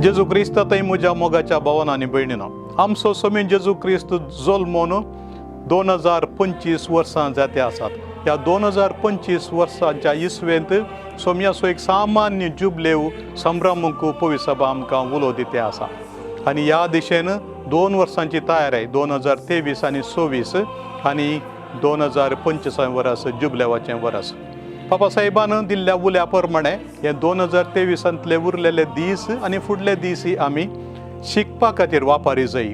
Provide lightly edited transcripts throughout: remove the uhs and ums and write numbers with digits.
जेजू क्रिस्त थंय म्हज्या मोगाच्या भावान आनी भयणीनो, आमचो स्वामी जेजू क्रिस्त जल्मून 2025 वर्सां जाते आसात. ह्या 2025 वर्सांच्या इसवेंत सोमयाचो एक सामान्य जुबलेव संभ्रमूंक पवित्र सभा आमकां उलो दिते आसा आनी ह्या दिशेन 2 वर्सांची तयारी, 2023 आनी 26 आनी 2025 वर्स जुबलेवाचें वर्स. बाबा साहेबान दिल्ल्या उल्या प्रमाणे हे 2023ांतले उरलेले दीस आनी फुडले दीस आमी शिकपा खातीर वापरी जाय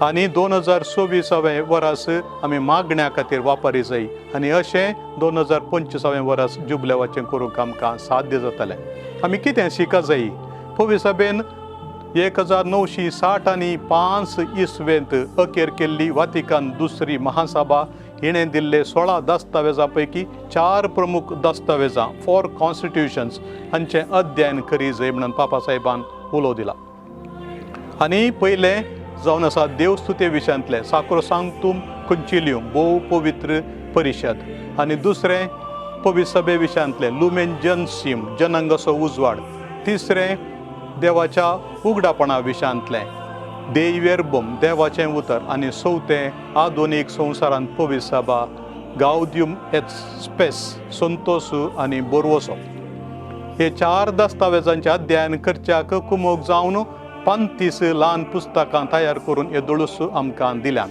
आनी 2026वें वर्स आमी मागण्या खातीर वापरी जाय आनी अशें 2025वें वर्स जुबलेवाचें करूंक आमकां साध्य जातलें. आमी कितें शिका जाय? पवित्र सभेन 1965 इसवेंत अखेर केल्ली वातिकान दुसरी महासभा हिणें दिल्ले 16 दस्तावेजां पैकी चार प्रमुख दस्तावेजां, फोर कॉन्स्टिट्युशन्स हांचें अध्ययन करी जाय म्हणून पापा साहेबान उलो दिला. आनी पयलें जावन आसा देवस्तुते विशयांतलें साक्रोसांक्तुम कंचिलियम, भोव पवित्र परिशद, आनी दुसरें पवित्र सभे विशयांतलें लुमेन जनसीम, जनंगाचो उजवाड, तिसरें देवाच्या उगडापणा विशयांतलें देई वेर्बम, देवाचें उतर, आनी चवथें आधुनीक संवसारांत पवित्र सभा, गावद्यूम एट स्पेस, संतोस आनी बोरवसो. हे चार दस्तावेजांचें अध्ययन करच्याक कुमोक जावन 35 ल्हान पुस्तकां तयार करून येदोळूस आमकां दिल्यान.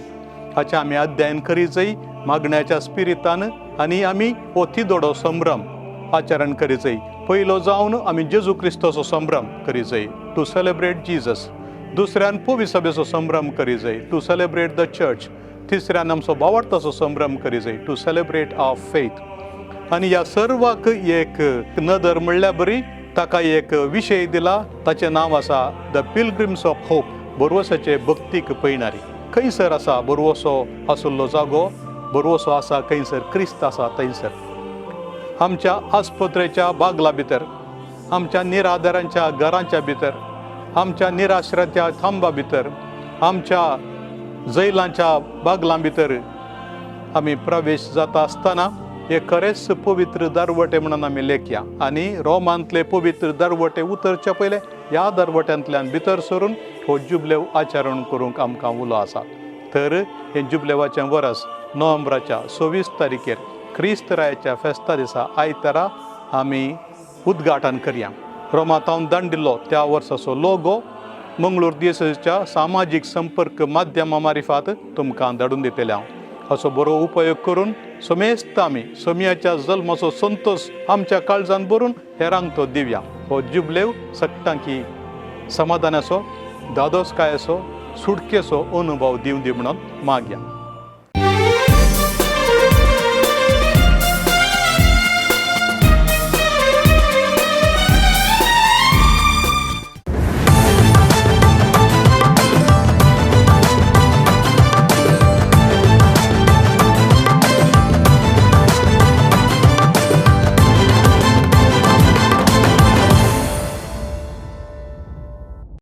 हाचें आमी अध्ययन करी जाय मागण्याच्या स्पिरितान आनी आमी हो तिदोडो संभ्रम आचरण करी जाय. पयलो जावन आमी जेजू क्रिस्ताचो संभ्रम करी जाय, टू सेलेब्रेट जिजस. दुसऱ्यान पवित्र सभेचो संभ्रम करी जाय, टू सेलेब्रेट the church. तिसऱ्यान आमचो भावार्थाचो संभ्रम करी जाय, टू सेलेब्रेट our faith. आनी ह्या सर्वाक एक नदर म्हणल्यार बरी ताका एक विशय दिला. ताचें नांव आसा the पिलग्रिम्स ऑफ होप, बरवसाचे भक्तीक पयणारी. खंयसर आसा बरवसो आशिल्लो जागो? बरवसो आसा खंयसर क्रिस्त आसा थंयसर. आमच्या आस्पत्रेच्या बागला भितर, आमच्या निराधारांच्या घरांच्या भितर, आमच्या निराश्राच्या थांबा भितर, आमच्या जैलांच्या बागलां भितर आमी प्रवेश जाता आसतना हे खरेंच पवित्र दरवटे म्हणून आमी लेखया आनी रोमांतले पवित्र दरवटे उतरच्या पयले ह्या दरवट्यांतल्यान भितर सरून हो जुबलेव आचरण करूंक आमकां उलो आसा. तर हें जुबलेवाचें वरस नोव्हेंबराच्या 26 तारखेर क्रिस्त रायाच्या फेस्ता दिसा आयतारा आमी उद्घाटन करया. रोमातावन दांडिल्लो त्या वर्साचो लोगो मंगळूर दिवसाच्या सामाजीक संपर्क माध्यमा मारिफात तुमकां धाडून दितले हांव. असो बरो उपयोग करून समेस्त आमी सोमयाच्या जल्माचो संतोश आमच्या काळजान भरून हेरांक तो दिवया. हो जुबलेव सगटांकी समाधानाचो, धादोसकायेचो, सुटकेचो अनुभव दिवं दी म्हणून मागया.